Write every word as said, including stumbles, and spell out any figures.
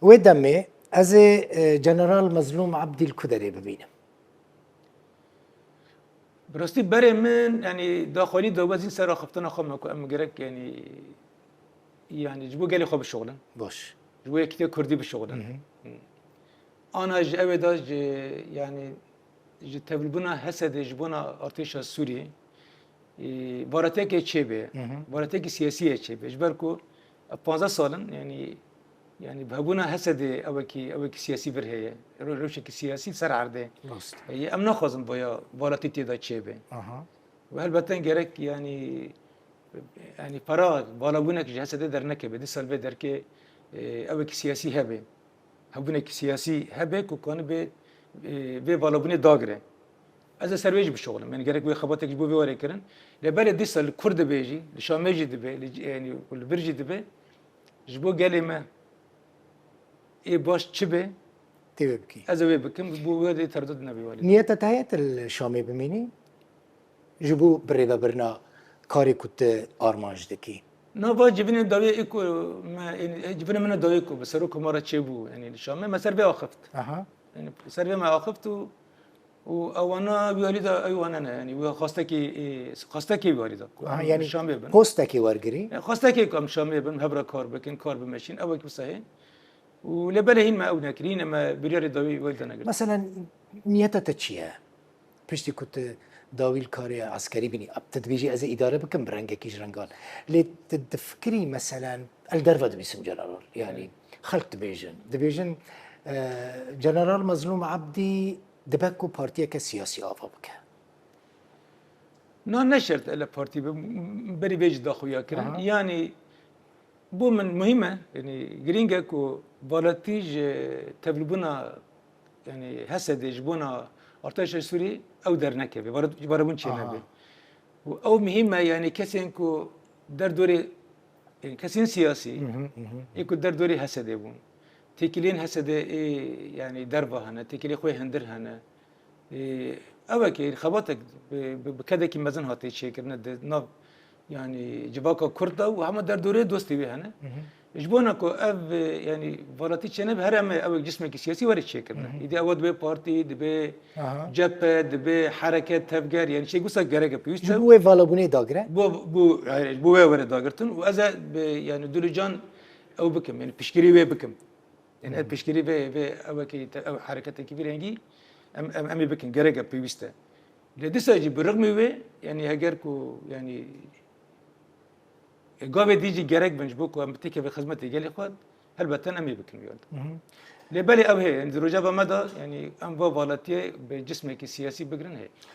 Wê demê ez ê e, General Mezlûm Ebdî li ku derê bibînim? Bi rastî berê min, yanî daxwelî dawezîn ser axiftina xwe me ku em gerek, yanî, yanî ji bo gelê xwe bişuxulin. Baş. Ji bo yekîtiya Kurdî bişuxulin. Ana ji ew ê de ji, yanî ji tevlibûna H S D'ê ji bona artêşa Sûrî, e, varetekê çêbe, varetekî siyasî ye çêbe. Ji ber ku ev panzdeh sal in, yanî, yanî bi hebûna H S D'ê ewekî, ewekî siyasî vir heye. Rew-, rewşekî siyasî ser erdê. Rast. E, em naxwazin boya valetî tê de çêbe. Aha. Û helbete gerek, yanî, yanî para valabûnek ji H S D'ê dernekeve. Dîsa li vê derkê, e, ewekî siyasî hebe. Hebûnekî siyasî hebe ku kanibe, e, vê valabûnê dagire. Ez ê ser wê jî bişuxulim. Yanî gerek wê xebatek ji bo vê were kirin. Lê belê dîsa li Kurd dibe jî, li Şamê jî dibe, li, yanî li vir jî dibe. Ji bo gelê me ê baş çi be? Tê wê bikî. Ez ê wê bikim. Bo wê dê terdid nebe welî. Niyeta te heye tu li Şamê bimînî? Ji bo birêvebirina karê ku tu armanc dikî? Na va civînê dawiyê ê ku me, yanî, civînê min dawiyê ku bi serok Komara çêbû, yanî li Şamê me ser vê axift. Aha. Yanî ser vê me axift û, û ewana wî alî de ew wane ne, yanî wî xwestekî, ê, xwestekê wî alî de ku Aha, em yanî Şamê bin. Postekê wergirî? E, xwestekê ku em Şamê bin, hev re kar bikin, kar bimeşîn, ew wek wisa hê. Û lê belê hîn me ew nekirî, hîn me biryarê dawî wê de negirî. Meselen, niyeta te çi ye? Piştî ku tu dawî li karê eskerî bînî, tu dibêjî ez ê îdare bikim bi rengekî ji rengan. Lê tu difikirî meselen, el derve dibîsim General, yanî xelk dibêjin. Dibêjin, e, General Mezlûm Ebdî dibe ku partiyeke siyasî ava bike. Na ne şert ele partî be, berî vê jî daxuya kirin. Aha. Yanî bo min muhîm e, yanî girîng e ku valetî ji tevlibûna, yanî H S D'ê ji bona artêşa Sûrî ew dernekeve, vare-, varebûn çênebe. Aha. Û ew muhîm e, yanî kesên ku derdorê, yanî kesên siyasî, Mhm, mhm. ê ku derdorê H S D'ê bûn. Têkiliyên H S D'ê ê, yanî derva hene, têkiliyê xwe hindir hene. Ê, ew e ke xebatek bi, bi, bi kedekî mezin hatiye çêkirine di nav, yanî civaka Kurd de û hema derdorê dostê wê hene. Mhm. Ji bona ku ev, e, yanî valatî çênebe, her em ê ew cismekî siyasî were çêkirine. Mhm. Îdî ew dibe partî, dibe Aha. cephe, dibe hereket, tevger, yanî şey wisa gerek e pêwîst e. Ji bo wê valabûnê dagire? Bo, bo, hayır, bo wê were dagirtin û ez ê bi, yanî dûlican ew bikim, yanî piştgirî wê bikim. Yanî ev piştgirî vê, vê ewekî te, ew hereketekî vî rengî em, em, em ê bikin, gerek e, pêwîst e. Lê dîsa jî bi rixmî wê, yanî heger ku, yanî, e, gavê dî jî gerek bin ji bo ku em têkevin xizmetê gelê xwe, helbeten em ê bikin wî. Mhm. Lê belê ew heye, yanî di rojeva me de, yanî em va valetiyê bi cismekî siyasî bigirin heye.